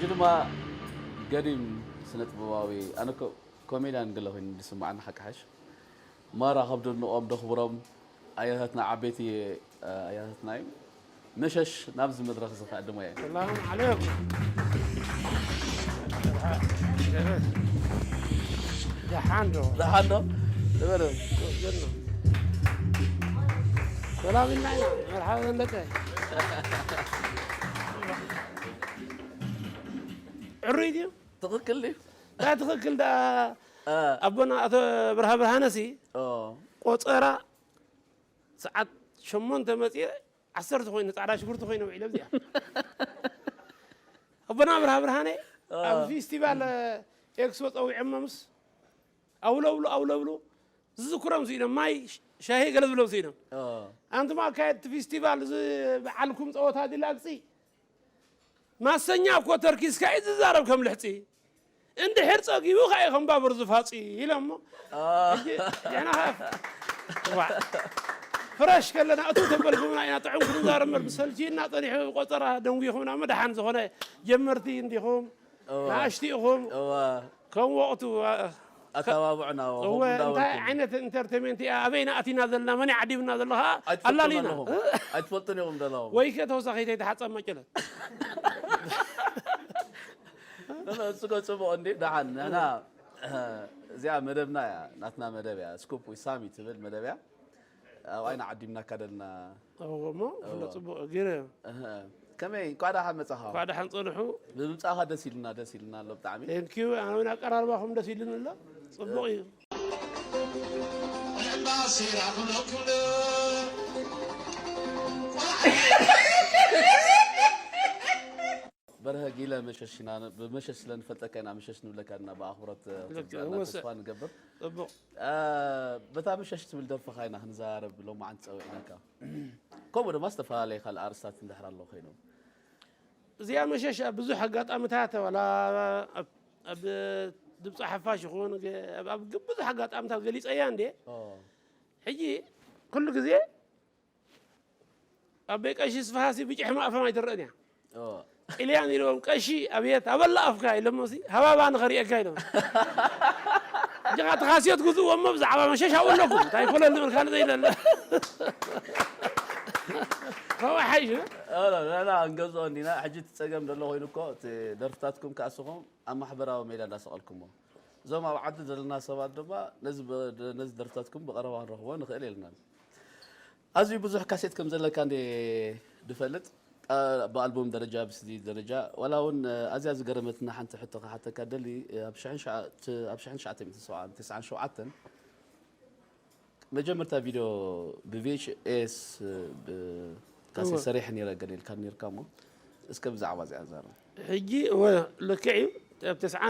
እዚ ድማ ገዲም ስነ ጥበባዊ፣ ኣነ ኮ-፣ ኮሜድያን ገለ ኮይኑ ዝስምዓኒ ሓቂ ሓሽ። ማራ ካብ ደንቆም ደኽብሮም ኣያታትና ዓበይቲ፣ ኣያታትና እዩ። መሸሽ ናብዚ መድረኽ እዚ ክዕድሞ እየ። ሰላም ዓለይኩም። ደሓን ዶ? ደሓን ዶ? ዝበለ። ሰላም ኢልና ኢና። መርሓባ ዘለቀ። ዕሩይ ድዩ? ትኽክል ድዩ? እንታይ ትኽክል ደኣ? እ። ኣቦና ኣቶ ብርሃ ብርሃነሲ ኦ። ቆጸራ ሰዓት ሸሞንተ መጺኤ ዓሰርተ ኮይኑ ጻዕዳ ሽጉርቲ ኮይነ ውዒለ ኣብዚኣ። ኣቦና ብርሃ ብርሃነ እ። ኣብ ፌስቲቫል ኤክስፖ ጸዊዖሞ ምስ ኣውለብሉ ኣውለብሉ ዝዝክሮም ስኢኖም ማይ ሻሂ ገለ ዝብሎም ስኢኖም። ኦ። ኣንቱም ኣካየድቲ ፌስቲቫል እዚ በዓልኩም ጸወታ ድላግጺ ማሰኛ እኮ ተርኪስካ እዩ ዝዛረብ ከም ልሕፂ። እንድሕር ፀጊቡ ከዓ እዩ ከም ባቡር ዝፋፂ ኢሎሞ። አ። ሕጂ ንሕና ከዓ ዋ፣ ፍረሽ ከለና እቱ ተበልኩምና ኢና ጥዑም ክንዛረብ እምበር ብሰልችና ፀኒሑ ቆፀራ ደንጒኹምና እሞ ደሓን ዝኾነ ጀመርቲ እንዲኹም እዋ። ንኣሽቲ ኢኹም እዋ። ከም ወቕቱ ዋ፣ ኣተባብዑና እዎ፣ እወ፣ ከምኡ እንታይ እንዳበልኩም። ዓይነት ኢንተርቴንመንት እያ? ኣበይና ኣቲና ዘለና? መን ይዓዲብና ዘሎ? ከዓ ኣይትፈልጡን ኣላሊና። ኣለኹም። እ? ኣይትፈልጡን ኢኹም ዘለኹም። ወይ ከ ተወሳኺት ኣይትሓጻብ መጨለት። ኖ፣ ኖ፣ እሱ እኮ ጽቡቕ እንዴ፣ ደሓን። ንሕና፣ እዚኣ መደብና እያ፣ ናትና መደብ እያ። ስኩፕ ዊዝ ሳሚ ትብል መደብ እያ። ኣብኣ ኢና ዓዲምናካ ደልና። እዎ እሞ፣ እዎ። ፍለ ጽቡቕ ገይረ። እህ፣ ከመይ፣ እንኳዕ ደሓን መጻኻ። እንኳዕ ደሓን ጸንሑ። ብምምጻእኻ ደስ ኢሉና፣ ደስ ኢሉና ኣሎ ብጣዕሚ። ቴንክ ዩ። ኣነ እውን ኣቀራርባኹም ደስ ኢሉኒ ኣሎ። ጽቡቕ እዩ። በርሀ ጊለ መሸሽ ኢና፣ ብመሸሽ ስለ ንፈልጠካ ኢና መሸሽ ንብለካ እና ብኣኽብሮት ልክ፣ ክትምጻእና እወ፣ ተስፋ ንገብር። ጽቡቕ። አ፣ በታ መሸሽ ትብል ደርፍኻ ኢና ክንዘራረብ ሎማዓንቲ ጸዊዕናካ። ከምኡ ድማ ዝተፈላለየ ካልእ ኣርእስታት እንድሕር ኣሎ ኮይኖም። እዚኣ መሸሽ ኣብ ብዙሕ ኣጋጣሚታት ዋላ ኣብ፣ ኣብ ድምፂ ሓፋሽ ይኹን ገ-፣ ኣብ፣ ኣብ ግ-፣ ብዙሕ ኣጋጣሚታት ገሊፀያ እንዴ። ኦ። ሕጂ ኩሉ ግዜ ኣቦይ ቀሺ ስፍሃሲ ብጭሕ ማእፈም ኣይትረእን እያ። ኦ። ጥልያን ኢልዎም ቀሺ ኣብየት ኣበላ ኣፍካ ኢሎሞ ሲ ሃባባ ንኸርእየካ ኢሎም። እጅኻ ተኻስዮ ትግዝእዎ እሞ ብዛዕባ መሸሽ ኣብኡ ኣለኩም። እንታይ ኮለል ንብል ካልእ ዘይደለ። ካብኡ ሓይሽ። ኧረ፣ ንሕና ክንገዝኦ እንዲና። ሕጂ እቲ ጸገም ዘሎ ኮይኑ እኮ፣ እቲ ደርፍታትኩም ከኣ ንስኹም ኣብ ማሕበራዊ ሜድያ እንዳሰቐልኩሞ። እዞም ኣብ ዓዲ ዘለና ሰባት ድማ ነዚ ብ-፣ ነዚ ደርፍታትኩም ብቐረባ ክንረኽቦ ንኽእል የለናን። ኣዝዩ ብዙሕ ካሴት ከም ዘለካ እንዴ ድፈልጥ፣ አ፣ ብኣልቡም ደረጃ፣ ብሲዲ ደረጃ፣ ዋላ እውን፣ እ፣ ኣዝያ ዝገረመትና ሓንቲ ሕቶ ክሓተካ ደሊ፣ እ፣ ኣብ ሽሕን ሸዓ-፣ ት-፣ ኣብ ሽሕን ትሽዓተ ሚእትን ሰብዓን፣ ተስዓን ሸውዓተን መጀመርታ ቪድዮ ብቪ ኤች ኤስ፣ እ፣ ብ-፣ ካሴት እወ። ሰሪሐ ነይረ ገለ ኢልካ ነይርካ እሞ፣ እስከ ብዛዕባ እዚኣ ዛረብ። ሕጂ፣ እወ፣ ልክዕ እዩ። ኣብ ተስዓን